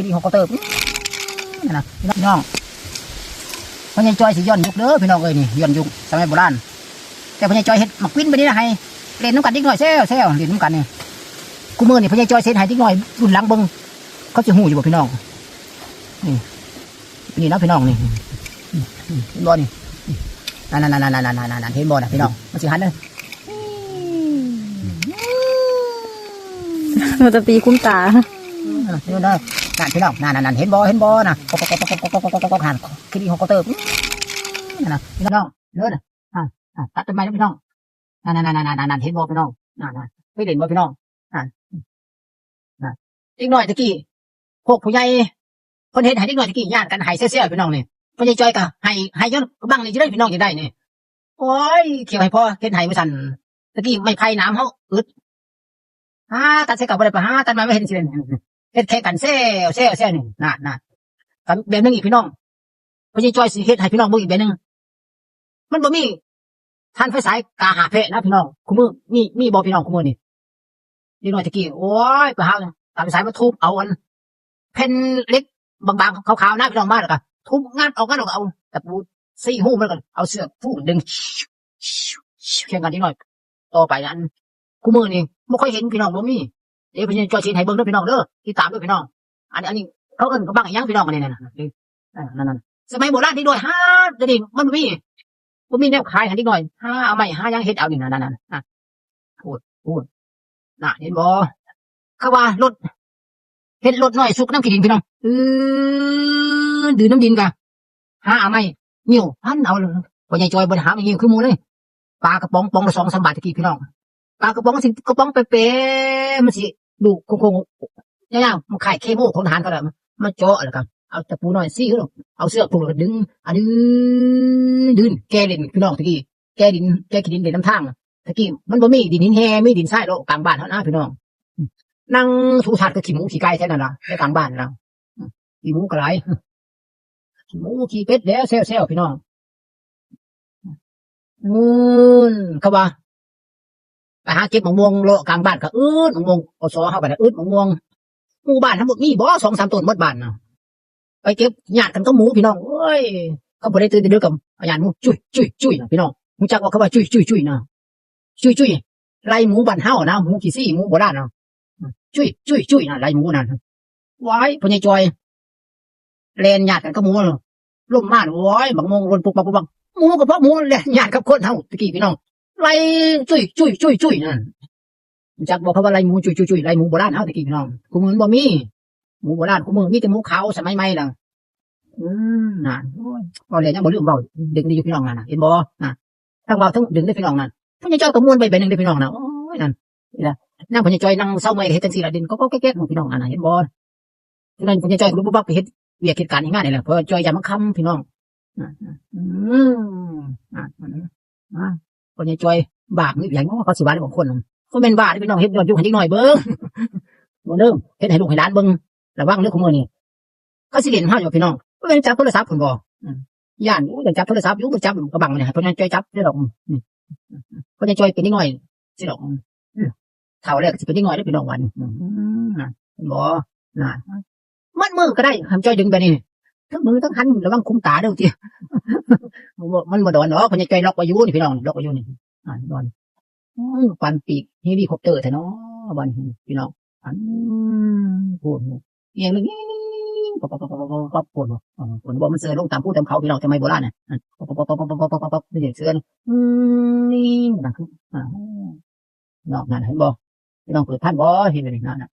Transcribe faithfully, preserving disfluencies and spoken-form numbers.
ที่ฮอกเตอร์นะพี่น้อง พ่อใหญ่จอยสิย้อนยุคเด้อพี่น้องเอ้ย นี่ย้อนยุคสมัยโบราณ แต่พ่อใหญ่จอยเฮ็ดหมากกวินไปนี่นะ ให้เล่นน้ำกันเด็กน้อยแซวแซวเล่นน้ำกันนี่ คู่มื้อนี่พ่อใหญ่จอยเฮ็ดให้เด็กน้อยรุ่นหลังเบิ่ง เขาสิฮู้อยู่บ่พี่น้อง นี่ นี่นะพี่น้องนี่ เห็นบ่นี่ นั่นๆๆๆๆๆๆ เห็นบ่นะพี่น้อง มันสิหันเด้อ มันจะตีคุ้มตา เห็นบ่นะ นั่นพี่น้อง นั่นๆๆ เห็นบ่ เห็นบ่นะ กอกๆๆๆๆๆ หัน คิดอีหอกก็เติบ นั่นนะพี่น้อง เด้อนะ อ่า อ่า ตัดต้นไม้นะพี่น้อง นั่นๆๆๆๆ เห็นบ่พี่น้อง นั่นๆ ไปเห็นบ่พี่น้อง อ่า อ่า เด็กน้อยตะกี้ พวกผู้ใหญ่ เพิ่นเฮ็ดให้เด็กน้อยตะกี้ย้านกันไห้เสี้ยวๆพี่น้องนี่ พ่อใหญ่จอยก็ไห้ ไห้ย้อนบังนี่จะได้พี่น้องจะได้นี่ โอ้ย เขียวให้พ่อเฮ็ดไห้ว่าซั่น ตะกี้ไม้ไผ่หนามเฮาอึด หาตัดใส่ก็บ่ได้ไปหาตัดมาไม่เห็นสิเฮ็ดแข่งกันแซวแซวแซวนี่ นั่นๆ กับแบบหนึงอีกพี่น้อง พ่อใหญ่จอยสิเฮ็ดให้พี่น้องเบิ่งอีกแบบหนึง มันบ่มีถ่านไฟฉายกาหาแพะนะพี่น้อง คู่มื้อ มี มีบ่พี่น้อง คู่มื้อนี่ เด็กน้อยตะกี้ โอ้ย ไปหาถ่านไฟฉายมาทุบเอาอัน แผ่นเหล็กบางๆขาวๆนะพี่น้อง มาแล้วก็ทุบงัดออก งัดออก เอาตะปูสี่หูมันก็เอาเสือกผูกดึง แข่งกันเด็กน้อย ต่อไปอัน คู่มื้อนี่บ่ค่อยเห็นพี่น้อง บ่มี เดี๋ยวพ่อใหญ่จอยสิเฮ็ดให้เบิ่งเด้อพี่น้องเด้อ ติดตามเด้อพี่น้อง อัน อันนี้เขาเอิ้นกะบังอิหยังพี่น้อง อันนี้นั่นน่ะ เออ นั่นๆ สมัยโบราณเด็กน้อยหา เดี๋ยวนี้มันบ่มี บ่มีแนวขายให้เด็กน้อย หาเอาไม้หาหยังเฮ็ดเอานี่ นั่นๆๆ อ่ะ พูด พูด น่ะ เห็นบ่ เขาว่ารถ เฮ็ดรถน้อยสุกน้ำขี้ดินพี่น้อง อือ ดื่มน้ำดินกะ หาเอาไม้ นิ้วพันเอาเลย พ่อใหญ่จอยบ่ได้หาไม้นิ้วคือหมู่เลย ปลากระป๋องป๋องละสองสามบาทตะกี้พี่น้อง ปลากระป๋องสิ กระป๋องแปะๆมันสิ ลูกโค้งๆยาวๆมันขายเคโมของทหารเขาแหละ มาเจาะแล้วก็ เอาตะปูน้อยซี่ เอาเสือกผูกแล้วก็ดึง อ่ะ ดึง ดึง แกเล่นพี่น้องตะกี้ แกดิน แกขี้ดินเล่นน้ำทาง ตะกี้มันบ่มีดินหินแห่ มีดินทรายเลาะกลางบ้านเฮานะพี่น้อง นั่งถูถาดกับขี้หมูขี้ไก่แถวนั้นล่ะ ในกลางบ้านเรา ขี้หมูก็หลาย ขี้หมูขี้เป็ดแล้วแซวๆพี่น้อง อืม เขาว่า ไปหาเก็บมะม่วงเลาะกลางบ้านก็อึดมะม่วง อส เฮาก็ได้อึดมะม่วง หมู่บ้านทั้งหมดมีบ่ สองสามต้นหมดบ้านน่ะ ไปเก็บญาติกันกับหมูพี่น้อง โอ้ย เขาบ่ได้ตื่นแต่เด็กกับญาติหมู จุ้ย จุ้ย จุ้ยน่ะพี่น้อง รู้จักว่าเขาว่าจุ้ย จุ้ย จุ้ยน่ะ จุ้ย จุ้ย ไล่หมูบ้านเฮานะ หมูขี้ซี่ หมูโบราณเนาะ จุ้ย จุ้ย จุ้ยน่ะ ไล่หมูนั่น ว้าย พ่อใหญ่จอย แล่นญาติกันกับหมู ล้มมา โอ้ย บักม่วงหล่นปุ๊บปับปุ๊บปับ หมูก็เพราะหมูแล่นญาติกับคนเฮาตะกี้พี่น้อง ไล่จุ้ย จุ้ย จุ้ย จุ้ยนั่น รู้จักบ่เขาว่าไล่หมูจุ้ย จุ้ย จุ้ย ไล่หมูโบราณเฮาตะกี้พี่น้อง คู่มื้อมันบ่มี หมูโบราณ คู่มื้อมีแต่หมูขาวสมัยใหม่แล้ว อืม นั่น โอ้ย เว้าแล้วยังบ่ลืมเว้า ดึงได้อยู่พี่น้องนั่นน่ะ เห็นบ่ น่ะ ทั้งเว้าทั้งดึงได้พี่น้องนั่น พ่อใหญ่จอยก็ม่วนไปแบบหนึ่งได้พี่น้องน่ะ โอ้ย นั่น นี่ล่ะ นั่งพ่อใหญ่จอยนั่งเซาเมื่อยก็เฮ็ดจังซี่ล่ะ ดึงก็ๆแก๊กๆพี่น้องนั่นน่ะ เห็นบ่ ฉะนั้นพ่อใหญ่จอยก็บ่บักไปเฮ็ดเวียกเฮ็ดการเฮ็ดงานนี่แหละ เพราะจอยยามมันค่ำพี่น้อง น่ะ อืม น่ะ น่ะ พ่อใหญ่จอย บาปมีหยังเนาะ เขาสิว่าได้บางคนน่ะ บ่แม่นบาปเด้อพี่น้อง เฮ็ดย้อนยุคให้เด็กน้อยเบิ่ง บ่เด้อ เฮ็ดให้ลูกให้หลานเบิ่ง ระวังเด้อคู่มื้อนี้ เขาสิเล่นเฮาอยู่พี่น้อง บ่แม่นจับโทรศัพท์พุ่นบ่ อืม ย้านอยู่ จับโทรศัพท์อยู่ บ่จับกะบังนี่ ให้พ่อใหญ่จอยจับเด้อดอก อืม พ่อใหญ่จอยเป็นเด็กน้อยสิดอก อืม เฒ่าแล้วก็สิเป็นเด็กน้อยเด้อพี่น้องวันนี้ อืม น่ะ เห็นบ่ น่ะ มัดมือก็ได้ ห้ามจอยดึงไปนี่ ทั้งมือทั้งคัน ระวังคุมตาเด้อติ มันบ่ มันบ่ดอนดอก พ่อใหญ่จอยล็อกไว้อยู่นี่พี่น้อง ล็อกไว้อยู่นี่ อ่า ดอน อืม ฟันปีกเฮลิคอปเตอร์แท้เนาะ บัดนี้พี่น้อง อัน พูด เอียงเลย ปั๊บ ปั๊บ ปั๊บ ปั๊บ ปั๊บ ปั๊บ พูด อ่า พูด บอกมันเสือลงตามภูตามเขา พี่น้อง สมัยโบราณน่ะ อ่า ปั๊บ ปั๊บ ปั๊บ ปั๊บ ปั๊บ ปั๊บ ปั๊บ นี่เสียงเสือ อืม นี่ นะ อ่า นอกนั้นเห็นบ่ พี่น้องเปิดพันบ่ เห็นเลยนั่นน่ะ